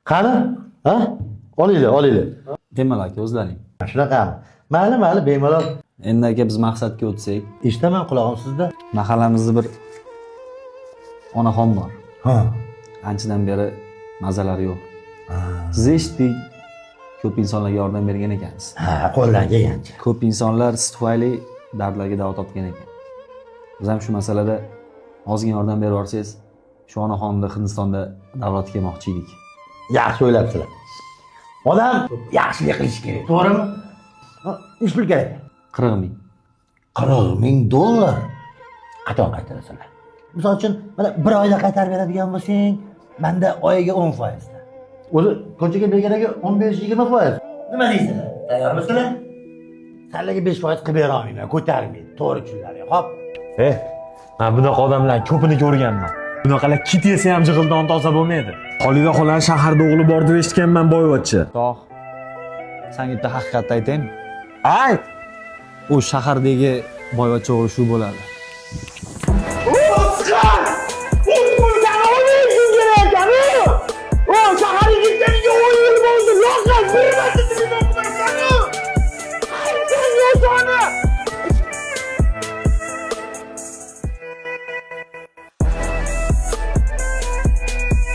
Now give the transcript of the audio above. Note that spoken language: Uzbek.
Qani? Ha? Olinglar, olinglar. Bemalol aka, o'zlaring. Shunaqami? Mayli, mayli, bemalol. Endi aka, biz maqsadga o'tsak. Eshitaman, qulog'im sizda. Mahallamizda bir onaxon bor. Ha. Anchadan beri mazalari yo'q. Sizni eshitdik, ko'p insonlarga yordam bergan ekansiz. Ha, qo'ldan kelgancha. Ko'p insonlar siz tufayli dardlarga davo topgan ekan. Biz ham shu masalada ozgina yordam berib yuborsangiz, shu onaxonni Hindistonda davlatga kelmoqchi edik. Yaxshi o'ylabsizlar. Odam yaxshilik qilishi kerak, to'g'rimi? Ha, nechi pul kerak? 40 ming. 40 ming dollar. Qachon qaytarasizlar? Misol uchun, mana bir oyda qaytarib beradigan bo'lsang, manda oyiga 10 foizda. O'zi ko'chaga bergan aka 15-20 foiz. Nima deysizlar? Tayyormisizlar? Sizlarga 5 foiz qilib bera olmayman, ko'tarmaydi. To'g'ri tushunlaring, xo'p? Eh, man bunaqa odamlarni ko'pini ko'rganman. Bunaqalar kit yesa ham jig'ildon toza bo'lmaydi. Xolida xolani shaharda o'g'li bor deb eshitganman, boyvachcha. Toh, sanga bitta haqiqatni aytaymi? Ayt. U shahardagi boyvachcha o'g'li shu bo'ladi. Shaharga ketganiga 10 yil bo'ldi. Loqal bir marta telefon qilmaysan-ku.